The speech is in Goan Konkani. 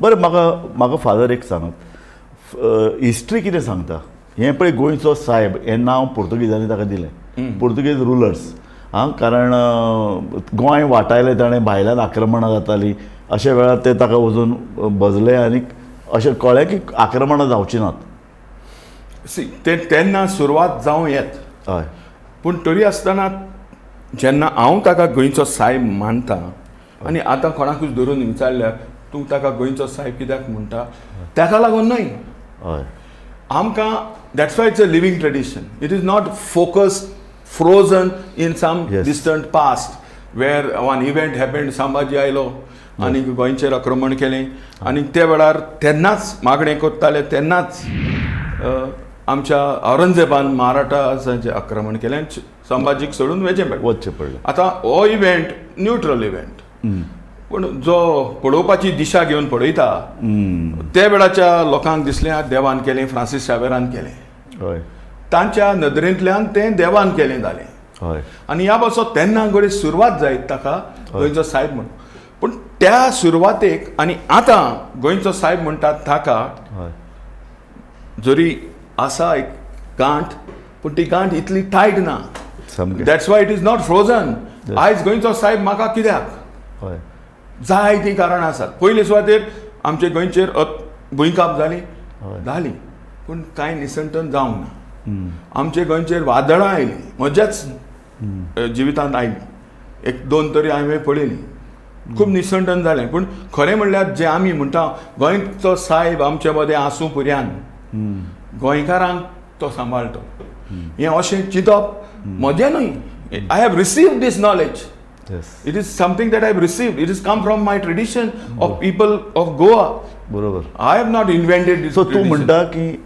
बरें, म्हाका फादर एक सांगात, हिस्ट्री कितें सांगता? हें पळय, गोंयचो सायब हें नांव पुर्तुगेजांनी ताका दिलें, पुर्तुगेज रुलर्स आं, कारण गोंय वाटायलें ताणें, भायल्यान आक्रमणां जातालीं, अशा वेळार ते ताका वचून भजले आनी अशें कळ्ळें की आक्रमणां जावचीं नात. सी, ते तेन्ना सुरवात जावं येत. पूण तरी आसतना जेन्ना हांव ताका गोंयचो सायब मानता आनी आतां कोणाकूच धरून विचारल्यार, तूं ताका गोंयचो सायब कित्याक म्हणटा, ताका लागून न्हय. आमकां, that's why it's a living tradition. It is not focused, frozen in some distant past where one event happened. Sambhaji आयलो आनी गोंयचेर आक्रमण केलें आनी ते वेळार तेन्नाच मागणें करताले, तेन्नाच आमच्या औरंगजेबान मराठांचें आक्रमण केलें आनी संभाजीक सोडून वचचें पडलें. वचचें पडलें. आतां हो इव्हेंट न्यूट्रल इव्हेंट, पूण जो पळोवपाची दिशा घेवन पळयता, त्या वेळाच्या लोकांक दिसलें, "आ, देवान केलें, फ्रांसीस शावेरान केलें." तांच्या नदरेंतल्यान तें देवान केलें जालें. आनी ह्या पासत तेन्ना घडये सुरवात जायत ताका गोंयचो सायब म्हण. पूण त्या सुरवातेक आनी आतां गोंयचो सायब म्हणटात ताका जरी आसा एक गांठ, पूण ती गांठ इतली टायट ना. That's why it is not frozen. आयज गोंयचो सायब म्हाका कित्याक? जाय तीं कारणां आसात. पयले सुवातेर आमचे गोंयचेर भुंयकांप जाली. जाली, पूण कांय निसंटन जावंक ना. आमचे गोंयचेर वादळां आयलीं, म्हज्याच जिवितांत आयलीं, एक दोन तरी हांवें पळयलीं. खूब निसंटन जालें. पूण खरें म्हणल्यार जे आमी म्हणटा, गोंयचो सायब आमचे मदें आसूं पुर्यान गोंयकारांक तो सांबाळटो, हें अशें चिंतप म्हजें न्हय. I have received this knowledge. It is something that I've received. It has come from my tradition of people of Goa. बरोबर I have not invented this so तूं tradition. म्हणटा की